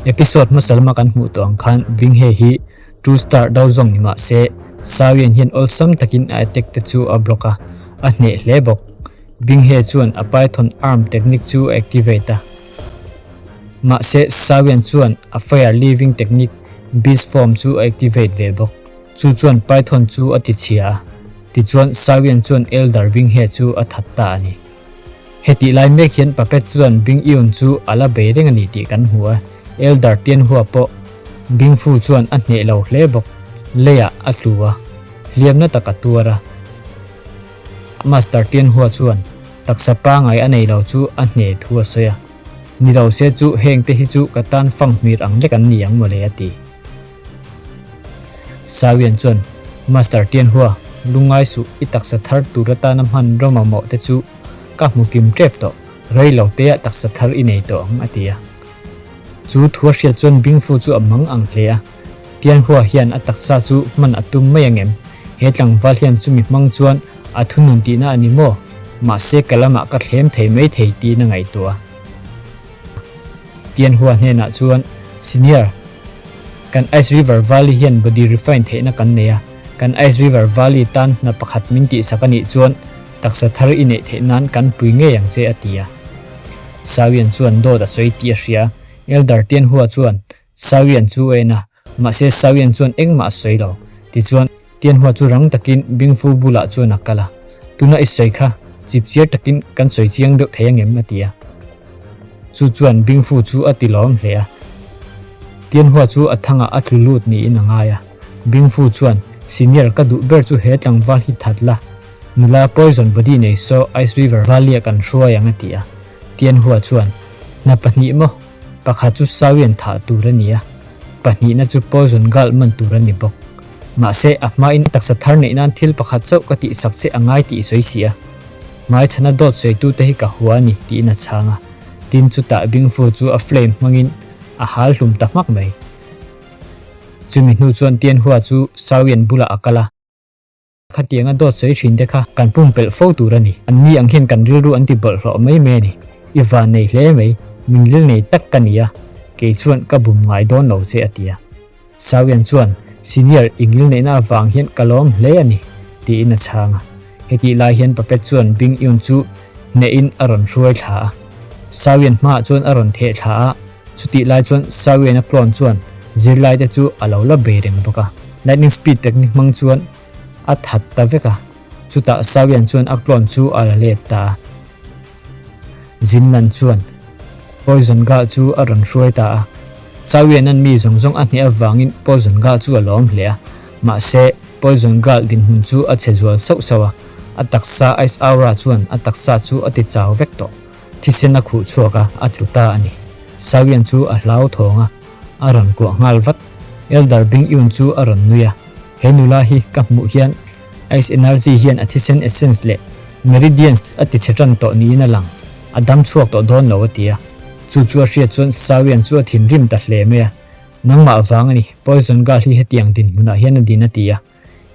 Episode hmasa lama kan hmuh tawh ang khan Binghe hi two star do zawng ni mah se Sawian hian awlsam takin a attack te chu a block a, a hneh hle bawk. Binghe chuan a Python arm technique chu a activate a. Mahse Sawian chuan a fire living technique beast form chu a activate ve bawk. Chu chuan Python chu a tichhia a, tichuan Sawian chuan Elder Binghe chu a that ta a ni. Hetih lai mek hian Puppet chuan Bing Yun chu a la bei reng a ni tih kan hmu a, Elder Tianhua pawh Bing Fu chuan a hneh lo hle bawk. Leiah a tlu a, hliamna tak a tuar a. Master Tianhua chuan taksa pangai a nei lo chu a hneh thu a sawi a, Ni lo se chu heng te hi chu ka tan fang hmir ang lek an ni ang mawle a ti. Sawian chuan, Master Tianhua, lungngai suh, i taksa thar tur atana hman rawma mawh te chu ka hmu kim tep tawh, rei lo te ah taksa thar i nei tawh ang, a ti a. Chu thu a hriat chuan Bingfu chu a mang ang hle a. Tianhua hian a taksa chu hman a tum mai angem? He tlangval hian chumi hmang chuan a thunun tihna a ni maw? Mahse ka lamah ka thlem thei mai thei tiin a ngaihtuah a. Tianhua hnenah chuan, Senior, kan Ice River Valley hian body refine theihna kan nei a, kan Ice River Valley tan hna pakhat min tihsak a nih chuan taksa thar i neih theih nan kan pui ngei ang che, a ti a. Sawian chuan dawt a sawi tih a hria. Elder Tianhua chuan Sawian chu a en a, mahse Sawian chuan engmah a sawi lo. Tichuan, Tianhua chu rang takin Bingfu bulah chuan a kal a, Tuna i sawi kha chipchiar takin kan sawi chiang deuh thei angem? a ti a. Chu chuan Bingfu chu a ti lawm hle a. Tianhua chu a thangah a tlu lut niin a ngai a. Bingfu chuan, Senior ka duh ber chu he tlangval hi that la, nula poison body nei saw Ice River Valley-ah kan hruai ang a ti a. Tianhua chuan, Hna pahnih maw? Pakhat chu Sawian thah tur a ni a, pahnihna chu poison gal man tur a ni bawk. Mahse, a hmain taksa thar neih nan thil pakhat chauh ka tihsak che a ngai tih i sawi si a. Hmaichhana dawt sawitute hi ka hua a ni, tiin a chhang a. Tin, chutah Bingfu chu a flame hmangin a hal hlum ta hmak mai. Chumi hnu chuan Tianhua chu Sawian bulah a kal a. Khatianga dawt sawi thin te kha kan pumpelh fo tur a ni. An ni ang hian kan rilru an ti bawlhhlawh mai mai a ni. I van nei hle mai, min ril nei tak ka ni a, kei chuan ka bum ngai dawn lo che a ti a. Sawian chuan, Senior, i ngil neihna avang hian ka lawm hle a ni, tiin a chhang a. Hetih lai hian Puppet chuan Bing Yun chu hnehin a rawn hruai thla a. Sawian hmaah chuan a rawn theh thla a, chutih lai chuan Sawiana clone chuan zirlaite chu a lo la bei reng bawk a. Lightning speed technique hmang chuan a that ta vek a, chutah Sawian chuan a clone chu a la let ta a. Zinlan chuan Poison Gal chu a rawn hruai ta a. Sawianan mi zawng zawng a hneh avangin Poison Gal chu a lawm hle a, mahse Poison Gal dinhmun chu a chhe zual sauh sauh a, a taksa Ice Aura chuan a taksa chu a ti chau vek tawh. Thisen a khuh chhuak a, a tlu ta a ni. Sawian chu a hlau thawng a, a rawn kuah nghal vat. Elder Bing Yun chu a rawn nui a, He nula hi ka hmuh hian Ice Energy hian a thisen essence leh meridians a ti chhe tan tawh niin a lang, a dam chhuak tawh dawn lo a ti a. Chu chu a hriat chuan Sawian chu a thinrim ta hle mai a, Nangmah vang a ni, Poison Girl hi hetiang dinhmunah hian a din a ti a.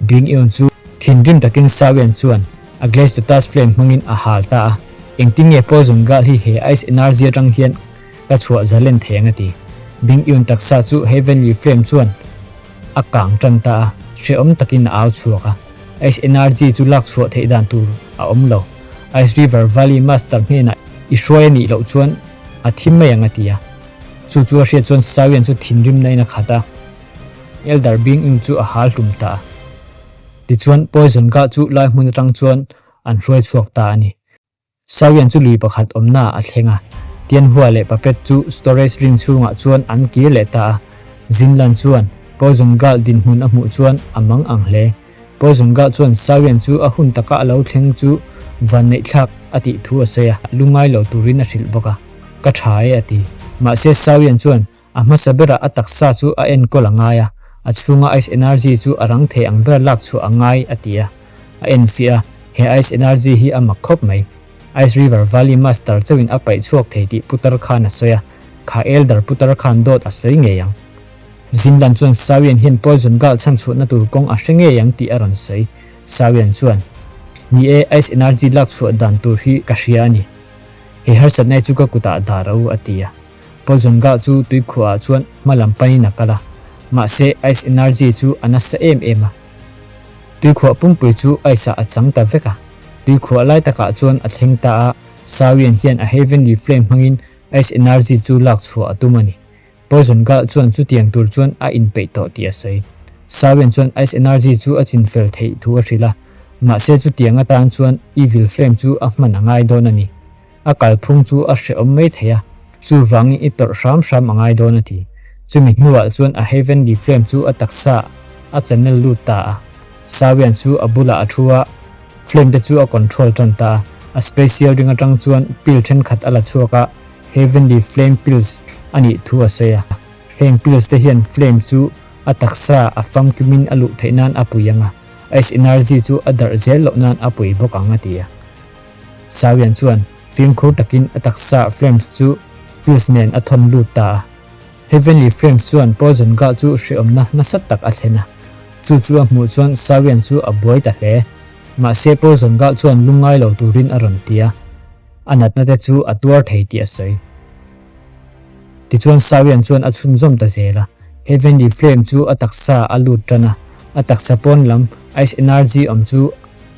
Bing Eun chu thinrim takin Sawian chuan a Glaze to Touch Flame hmangin a hal ta a, Engtin nge Poison Girl hi he Ice Energy atang hian ka chhuah zalen thei ang a ti. Bing Eun taksa chu Heavenly Flame chuan a kang tan ta a, hrehawm takin a au chhuak a. Ice Energy chu lak chhuah theih dan tur a awm lo. Ice River Valley Master hnenah i hruai a nih loh chuan a thi mai ang a ti a. Chu chu a hriat chuan Sawian chu thinrimna in a khat a, Elder Bing Ing chu a hal hlum ta a. Tichuan Poison Gah chu lai hmun atang chuan an hruai chhuak ta a ni. Sawian chu lui pakhat awmna ah a thleng a, Tianhua leh Puppet chu storage ring chhungah chuan an kir leh ta a. Zinlan chuan Poison Girl dinhmun a hmuh chuan a mang ang hle. Poison Girl chuan Sawian chu a hun taka a lo thleng chu vanneihthlak a tih thu a sawi a, lungngai lo turin a hrilh bawk a. Ka tha e a ti. Mahse Sawian chuan A hmasa berah a taksa chu a enkawl a ngai a, a chhunga ice energy chu a rang thei ang bera lak chhuah a ngai, a ti a. A enfiah a, he ice energy hi a mak khawp mai. Ice River Valley Master chauhin a paih chhuak thei tih putar khan a sawi a, kha Elder putar khan dawt a sawi ngei ang. Zinlan chuan Sawian hian Poison Girl chhan chhuahna tur kawng a hre ngei ang tih a rawn sawi. Sawian chuan, Ni e, ice energy lak chhuah dan tur hi ka hria a ni. He harsatna hi chu ka kutah dah ro, a ti a. Poison Girl chu tuikhuah ah chuan hma lam panin a kal a, mahse ice energy chu a nasa em em a. Tuikhuah pumpui chu ice ah a chang ta vek a. Tuikhuah lai takah chuan a thleng ta a, Sawian hian a Heavenly Flame hmangin ice energy chu lak chhuah a tum a ni. Poison Girl chuan chutiang tur chuan a inpeih tawh tih a sawi. Sawian chuan ice energy chu a chinfel theih thu a hrilh a, mahse chutiang atan chuan Evil Flame chu a hman a ngai dawn a ni. A kalphung chu a hrehawm mai thei a, chuvangin i tawrh hram hram a ngai dawn a ti. Chumi hnuah chuan a Heavenly Flame chu a taksa a channel lut ta a. Sawian chu a bulah a thu a, flame te chu a control tan ta a. A special ring atang chuan pill thenkhat a la chhuak a, Heavenly Flame Pills a nih thu a sawi a. Heng pills te hian flame chu a taksa a famkimin a luh theih nan a pui ang a, ice energy chu a darh zel loh nan a pui bawk ang a ti a. Sawian chuan fimkhur takin a taksa Flames chu pills nen a thawn lut ta a. Heavenly Flames chuan Poison Gah chu hreawmna nasa tak a thlen a. Chu chu a hmuh chuan Sawian chu a buai ta hle. Mahse Poison Gah chuan lungngai lo turin a rawn ti a. A natna te chu a tuar thei tih a sawi. Tichuan Sawian chuan a chhunzawm ta zel a. Heavenly Flame chu a taksa a lut tan a, a taksa pawn lam Ice Energy awm chu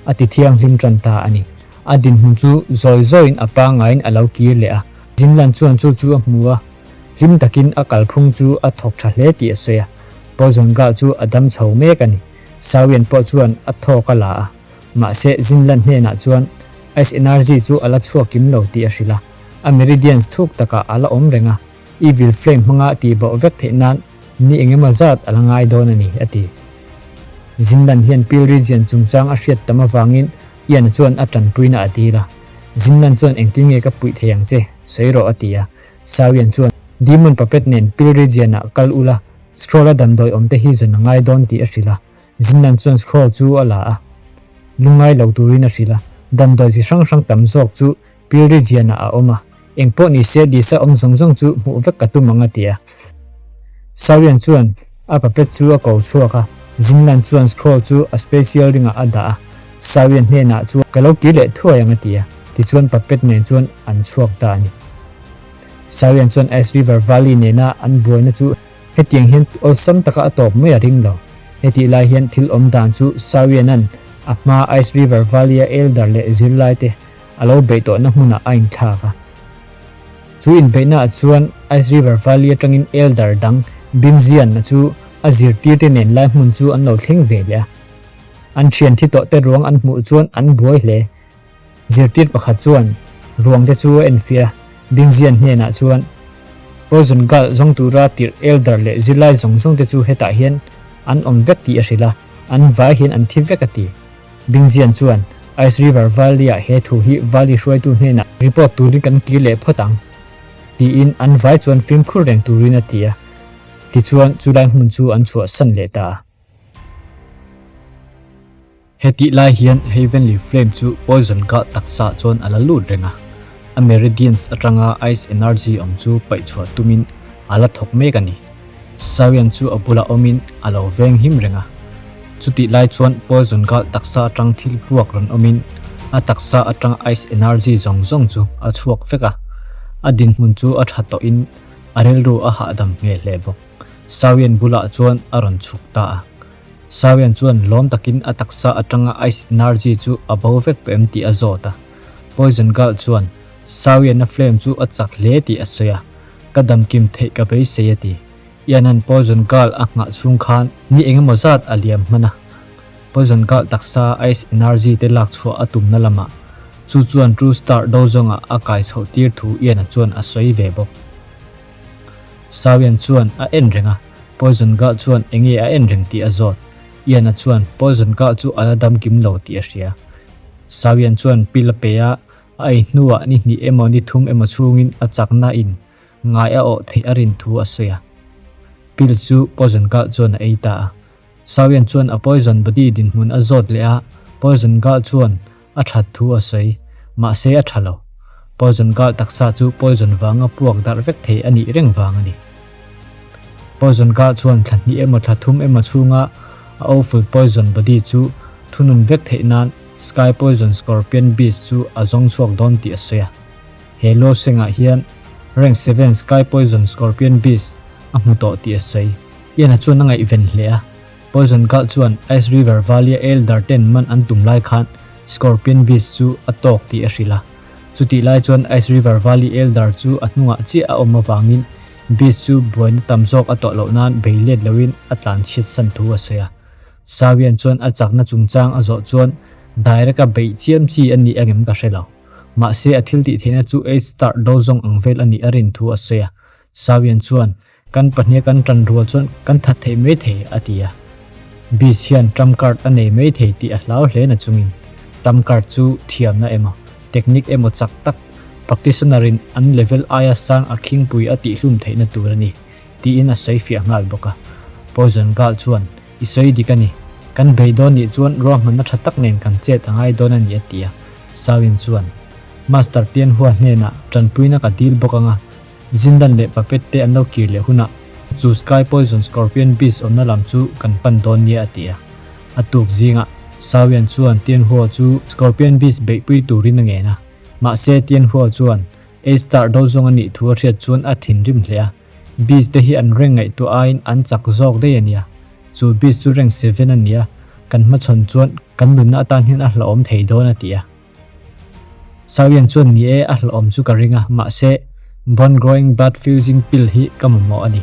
a ti thianghlim tan ta a ni. A dinhmun chu zawi zawiin a pangaiin a lo kir leh a. Jinlan chuan chu chu a hmu a, hlim takin a kalphung chu a thawk tha hle tih a sawi a. Poison Girl chu a dam chho mek a ni. Sawian pawh chuan a thawk a la a. Mahse Jinlan hnenah chuan Ice Energy chu a la chhuak kim lo tih a hrilh a. A meridians thuk takah a la awm reng a, Evil Flame hmanga tihbauh vek theih nan ni engemaw zat a la ngai dawn a ni, a ti. Zinlan hian Peel Region chungchang a hriat tam avangin Ian chuan a tanpuina a dil a. Zinlan chuan engtin nge ka puih thei ang che, sawi rawh a ti a. Sawian chuan, Demon Puppet nen Peel Region-ah kal ula, Scroll-a damdawi awmte hi zawn a ngai dawn tih a hrilh a. Zinlan chuan scroll chu a la a, lungngai lo turin a hrilh a. Damdawi chi hrang hrang tam zawk chu Peel Region-ah a awm a. Engpawh ni se Lisa awm zawng zawng chu hmuh vek ka tum ang a ti a. Sawian chuan a puppet chu a ko chhuak a, Zinlan chuan scroll chu a special ring ah a dah a, Sawian hnenah chuan ka lo kir leh thuai ang a ti a, tichuan puppet nen chuan an chhuak ta a ni. Sawian chuan Ice River Valley nena an buaina chu hetiang hian awlsam taka a tawp mai a ring lo. Hetih lai hian thil awm dan chu Sawianan a hmaa Ice River Valley-a elder leh zirlaite a lo beih tawhna hmunah a inthlak a. Chu inbeihnaah chuan Ice River Valley atangin elder dang Binzian-a chu a zirtirte nen lai hmun chu an lo thleng ve leh a. An thian thi tawhte ruang an hmuh chuan an buai hle. Zirtir pakhat chuan ruangte chu a enfiah a, Binzian hnenah chuan, Poison Girl zawng tura tirh elder leh zirlai zawng zawngte chu hetah hian an awm vek tih a hrilh a, an vai hian an thi vek a ti. Bingzian chuan Ice River Valley-ah he thu hi Valley hruaitu hnenah report turin kan kir leh phawt ang, tiin an vai chuan fimkhur reng turin a ti a. Tichuan, chulai hmun chu an chhuahsan leh ta a. Hetih lai hian Heavenly Flame chu poison kah taksa chuan a la lut reng a. A meridians atanga ice energy awm chu paih chhuah tumin a la thawk mek a ni. Sawian chu a bulah awmin a lo veng him reng a. Chutih lai chuan poison gal taksa atang thil puak rawn awmin a taksa atang ice energy zawng zawng chu a chhuak vek a. A dinhmun chu a tha tawhin a rilru a hahdam hmel hle bawk. Sawian bulah chuan a rawn chhuk ta a. Sawian chuan lawm takin a taksa atanga ice energy chu a bo vek tawh em tih a zawt a. Poison gal chuan Sawiana flame chu a chak hle tih a sawi a. Ka damkim theih ka beisei a ti. Ian-a'n Poison Girl a nghah chhung khan ni engemaw zat a liam hman a. Poison Girl taksa Ice Energy te lak chhuah a tumna lamah chu chuan True Star do zawngah a kai chhoh tir thu Ian-a chuan a sawi ve bawk. Sawian chuan a en reng a, Poison Girl chuan enge a en reng tih a zawt. Ian-a chuan Poison Girl chu a la damkim lo tih a hria. Sawian chuan pil a pe a, A ei hnuah ni hnih emaw ni thum emaw chhungin a chakna in ngai a awh theih a rin thu a sawi a. Pill chu Poison Girl chuan a ei ta a. Sawian chuan a poison body dinhmun a zawt leh a, Poison Girl chuan a that thu a sawi. Mahse a tha lo. Poison Girl taksa chu poison vanga puak darh vek thei a nih reng vang a ni. Poison Girl chuan thla hnih emaw thla thum emaw chhunga a awful poison body chu thunun vek theih nan Sky Poison Scorpion Beast chu a zawng chhuak dawn tih a sawi a. He law sengah hian Rank 7 Sky Poison Scorpion Beast a hmu tawh tih a sawi. Ian-a chuan a ngaihven hle a. Poison Gulh chuan Ice River Valley-a Elder ten man an tum lai khan Scorpion Beast chu a tawk tih a hrilh a. Chutih lai chuan Ice River Valley Elder chu a hnungah chiah a awm avangin Beast chu buaina tam zawk a tawh loh nan bei let loin a tlan chhiat san thu a sawi a. Sawian chuan a chakna chungchang a zawh chuan direct a beih chiam chi a nih angem ka hre lo. Mahse a thil tih theihna chu Eight Star do zawng ang vel a nih a rin thu a sawi a. Sawian chuan Kan pahniha kan tan rual chuan kan that theih mai thei, a ti a. Beast hian trump card a nei mai thei tih a hlau hle na chungin trump card chu thiamna emaw, technique emaw chak tak practitioner in an level aia sang a khingpui a tihhlum theihna tur a ni, tiin a sawi fiah nghal bawk a. Poison Girl chuan, I sawi dik a ni. Kan bei dawn nih chuan ruahmanna tha tak nen kan chet a ngai dawn a ni, a ti a. Sawin chuan, Master Tianhua hnenah tanpuina ka dil bawk anga, Zindan leh Puppet te an lo kir leh hunah chu Sky Poison Scorpion Beast awmna lam chu kan pan dawn nia a ti a. A tuk zingah Sawian chuan Tianhua chu Scorpion Beast beihpui turin a ngen a. Mahse Tianhua chuan A-Star do zawng a nih thu a hriat chuan a thinrim hle a. Beast te hi an reng ngaihtuah aiin an chak zawk daih a nia. Chu Beast chu rank 7 a nia, kan hmachhawn chuan kan nunna atan hian a hlauhawm thei dawn a ti a. Sawian chuan ni e a hlauhawm chu ka ring a, mahse Bone Growing Blood Fusing Pill hi ka mamawh a ni.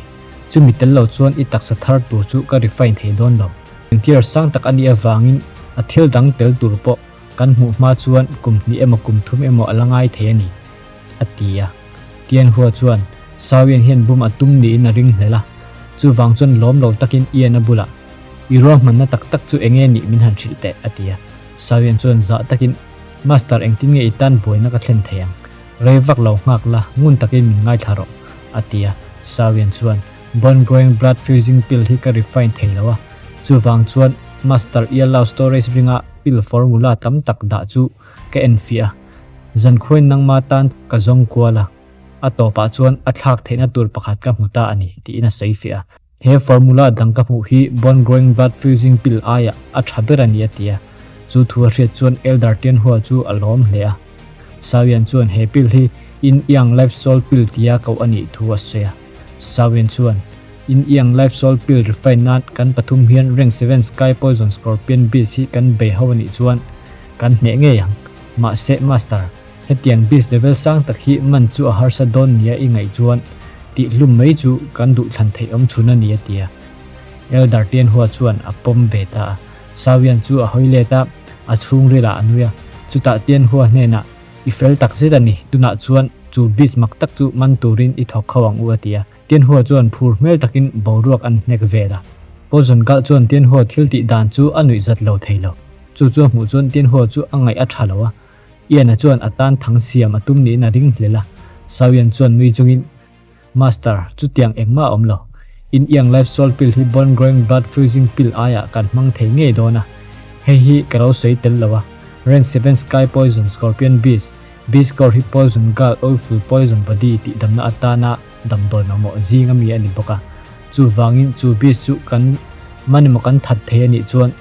Chumi tel lo chuan i taksa thar tur chu ka refine thei dawn lo. Engtir sang tak a nih avangin a thil dang tel tur pawh kan hmuh hma chuan kum hnih emaw kum thum emaw a la ngai thei a ni, a ti a. Tianhua chuan Sawian hian bum a tum niin a ring hlel a, chuvang chuan lawm lo takin Ian a bulah, I ruahmanna tak tak chu enge nih min han hrilh teh, a ti a. Sawian chuan zah takin, Master engtin nge i tan buaina ka thlen thei ang? Rei vak lo nghak la, ngun takin min ngaithla rawh, a ti a. Sawian chuan, Bone growing blood fusing pill hi ka refine thei lo a, chuvang chuan Master Yellow storage ringa pill formula tam tak dah chu ka enfiah a, zankhuain nangma tan ka zawng kual a, a tawpah chuan a thlak theihna tur pakhat ka hmu ta a ni, tiin a sawi fiah a. He formula dang ka hmuh hi Bone Growing Blood Fusing Pill aiah a tha ber a ni a ti a. Chu thu a hriat chuan Elder Tianhua chu a lawm hle a. Sawian chuan he pill hi Yin Yang Life Soul Pill tia koh a nih thu a sawi a. Sawian chuan, Yin Yang Life Soul Pill refine nan kan pathum hian Rank 7 Sky Poison Scorpion Beast hi kan bei ho a nih chuan kan hneh ngei ang. Mahse, Master, Hetiang beast level sang tak hi man chu a harsa dawn nia i ngaih chuan tih hlum mai chu kan duhthlan theih awm chhun a ni a ti a. Elder Tianhua chuan a pawm ve ta a. Sawian chu a hawi let a, a chhungril ah a nui a. Chutah Tianhua hnenah, I fel tak zet a ni, tunah chuan chu beast mak tak chu man turin i thawk kho ang u a ti a. Tianhua chuan phur hmel takin boruak an hnek vel a. Poison Gulh chuan Tianhua thil tih dan chu a nuih zat lo thei lo. Chu chu a hmuh chuan Tianhua chu a ngaih a tha lo a. Ian-a chuan a tan thang siam a tum niin a ring hlel a. Sawian chuan nui chungin, Master, chutiang engmah a awm lo. In iang life soul pill hi bone growing blood fusing pill aiah kan hmang thei ngei dawn a. Hei hi ka lo sawi tel lo a. Rank 7 sky poison scorpion beast, beast core hi poison gall awful poison body tih damna atana damdawi mamawh zing ami a ni bawk a. Chuvangin chu beast chu kan man emaw kan that thei a nih chuan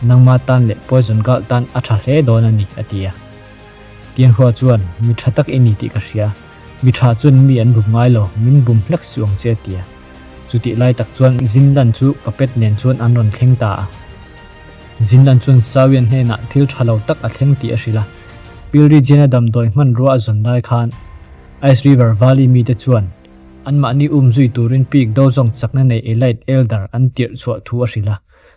nangma tan leh poison girl tan a tha hle dawn a ni, a ti a. Tianhua chuan, Mi tha tak i ni tih ka hria. Mi tha chuan mi an bum ngai lo, min bum hlek suh ang che, a ti a. Chutih lai tak chuan Zinlan chu puppet nen chuan an rawn thleng ta a. Zinlan chuan Sawian hnenah thil tha lo tak a thleng tih a hrilh a. Pilrijian-a damdawi hmanrua a zawn lai khan Ice River Valley mite chuan Anmahni um zui turin Peak Dozong chakna nei Elite Elder an tirh chhuah thu a hrilh a.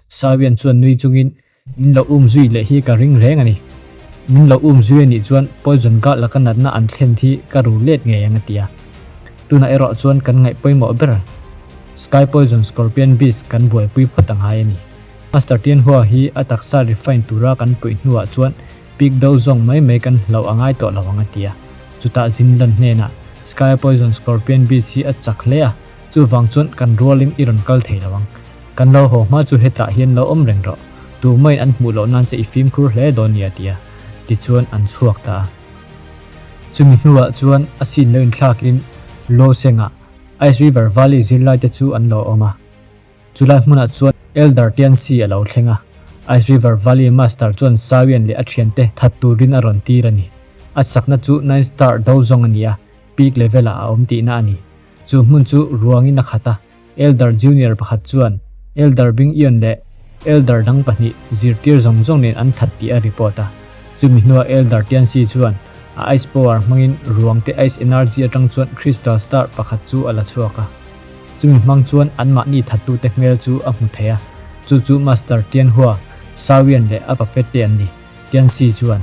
Sawian chuan nui chungin, Min lo um zui leh hi ka ring reng a ni. Min lo um zui a nih chuan Poison Guard laka natna an thlen hi ka ru let ngei ang a ti a. Tunah erawh chuan kan ngaih pawimawh ber Sky Poison Scorpion Beast kan buaipui phawt a ngai a ni. Master Tianhua hi a taksa refine tura kan puih hnuah chuan Pik do zawng mai mai kan hlauh a ngai tawh lo ang a ti a. Chutah Zinlan hnenah Sky Poison Scorpion Beast hi a chak hle a, chuvang chuan kan rualin i rawn kal thei lo ang. Kan lo haw hma chu hetah hian lo awm reng rawh. Tumaiin an hmuh loh nan che i fimkhur hle dawn nia a ti a. Tichuan an chhuak ta a. Chumi hnuah chuan a scene lo inthlakin Losengah Ice River Valley zirlaite chu an lo awm a. Chulai hmunah chuan Elder Tianxi a lo thleng a, Ice River Valley Master chuan Sawian leh a thiante that turin a rawn tir a ni. A chakna chu Nine Star do zawng a ni a. peak level ah a awm tihna a ni. Chu hmun chu ruangin a khat a, Elder Junior pakhat chuan Elder Bing Ion leh Elder dang pahnih zirtir zawng zawng nen an that tih a report a. Chumi hnuah Elder Tianxi chuan a ice power hmangin ruangte ice energy atang chuan crystal star pakhat chu a la chhuak a. Chumi hmang chuan anmahni thattute hmel chu a hmu thei a, chu chu Master Tianhua, Shaoyan leh a puppet te an ni. Tianxi chuan,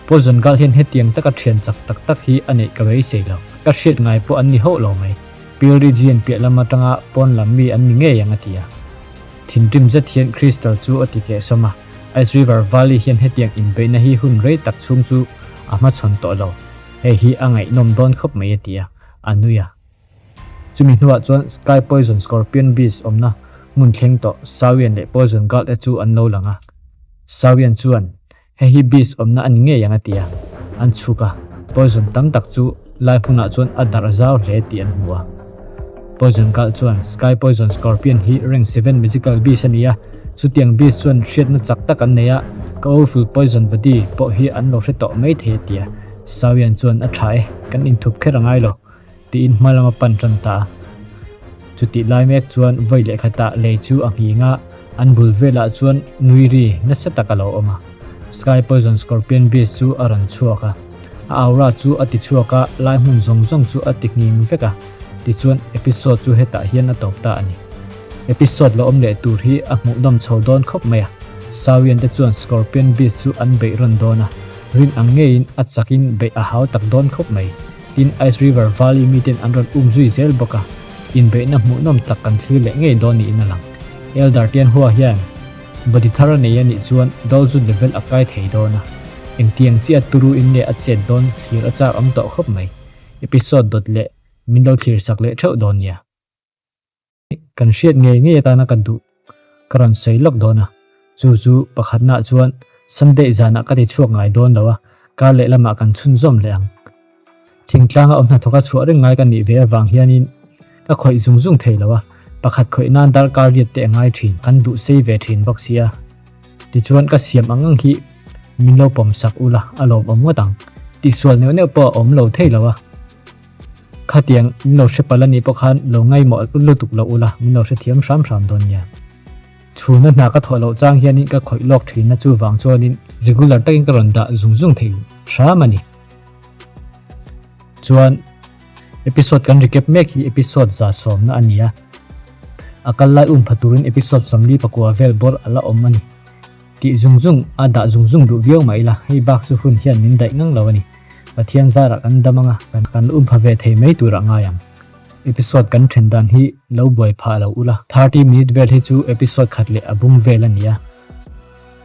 Poison Girl hian hetiang taka thian chak tak tak hi a neih ka beisei lo. Ka hriat ngai pawh an ni hauh lo mai. Pilrigian piah lam atanga pawn lam mi an ni ngei ang a ti a. Thinrim zet hian Crystal chu a ti kehsawm a, Ice River Valley hian hetiang inbeihna hi hun rei tak chhung chu a hmachhawn tawh lo. Hei hi a ngaihnawm dawn khawp mai a ti a, a nui a. Chumi hnuah chuan Sky Poison Scorpion Beast awmna hmun thleng tawh Sawian leh Poison Guard te chu an lo lang a. Sawian chuan, Hei hi beast awmna a ni ngei ang a ti a. An chhuk a, poison tam tak chu lai hmunah chuan a darh zau hle tih an hmu a. Poison Guard chuan Sky Poison Scorpion hi rank seven magical beast a ni a, chutiang beast chuan hriatna chak tak an nei a, ka awful poison body pawh hi an lo hre tawh mai thei a ti a. Sawian chuan a tha e, kan inthup kher a ngai lo. Tiin hma lama pan tan ta a. Chutih lai mek chuan vawi leh khatah lei chu a nghing a, an bul velah chuan nui ri nasa tak a lo awm a. Sky Poison Scorpion Beast chu a rawn chhuak a, a aura chu a ti chhuak a, lai hmun zawng zawng chu a ti nghing vek a. Tichuan episode chu hetah hian a tawp ta a ni. Episode la awm leh tur hi a hmuhnawm chho dawn khawp mai a, Sawian te chuan Scorpion Beast chu an beih rawn dawn a, rin ang ngeiin a chakin beih a hau tak dawn khawp mai. Tin, Ice River Valley miten an rawn um zui zel bawk a, inbeihna hmuhnawm tak kan thlir leh ngei dawn niin a lang. Elder Tianhua hian body thar a nei a nih chuan Dolzun level a kai thei dawn a, engtiang chiah turu in nge a chet dawn thlir a chak awm tawh khawp mai. Episode dawt leh min lo thlir sak leh theuh dawn nia. Kan hriat ngei ngei atana ka duh ka rawn sawi lawk dawn a, chu chu pakhatnaah chuan Sunday zanah ka ti chhuak ngai dawn lo a, kar leh lamah kan chhunzawm leh ang. Thingtlanga awm hnathawka chhuah reng ngai ka nih ve avang hianin ka khawih zung zung thei lo a, pakhat khawih nan darkar riat te a ngai thin, kan duh sei ve thin bawk sia. Tichuan ka siam ang ang hi min lo pawm sak ula a lawmawm ngawt ang, tihsual neuh neuh pawh a awm lo thei lo a. Khatiang min lo hre palh a nih pawh khan lo ngaihmawh lutuk lo ula, min lo hrethiam hram hram dawn nia. Chhuna hna ka thawh loh chang hianin ka khawih lawk thin a chuvang chuanin regular takin ka rawn dah zung zung thei hram a ni. Chuan episode kan recap mek hi episode 110 na a ni a, a kal lai um pha turin episode 44 vel bawr a la awm a ni. Tih zung zung a dah zung zung duh viau mah ila hei bak chu hun hian min daih ngang lo a ni. Pathian zarah kan dam anga kan la um pha ve thei mai turah ngai ang. Episode kan then dan hi lo buai phah lo ula. 30 minute vel hi chu episode khat leh a bung vel a ni a.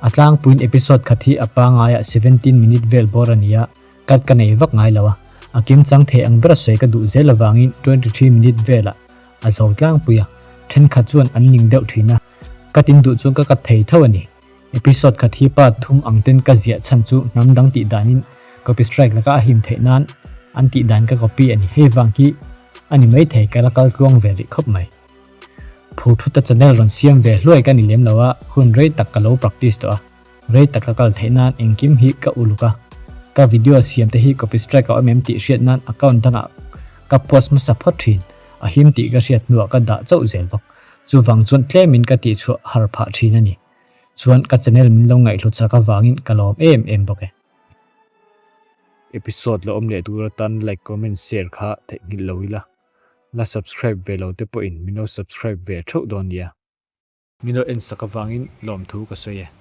A tlangpuiin episode khat hi a pangaiah 17 minute vel bawr a ni a, cut ka nei vak ngai lo a. A kimchang thei ang bera sawi ka duh zel avangin 23 minute velah a zo tlangpui a, thenkhat chuan an ning deuh thin a. Ka tin duh chuan ka cut thei tho a ni. Episode khat hi part thum ang ten ka ziah chhan chu hnam dang tih danin copy strike laka a him theih nan an tih dan ka copy a ni. Hei vang hi a ni maithei ka la kal tluang ve rih khawp mai. Phur thuta channel rawn siam ve hluai ka ni lem lo a, hun rei tak ka lo practice tawh a, rei tak ka kal theih nan engkim hi ka uluk a. Ka video siam te hi copy strike a awm em tih hriat nan account dangah ka post hmasa phawt thin, a him tih ka hriat hnuah ka dah chauh zel bawk. Chuvang chuan tlemin ka tihchhuah har phah thin a ni. Chuan ka channel min lo ngaihhlut chak avangin ka lawm em em bawk e. Episode la awm leh tur atan like comment share kha theihnghilh lo ila. La subscribe ve lo te pawhin min lo subscribe ve theuh dawn nia. Min lo en sak avangin lawmthu ka sawi e.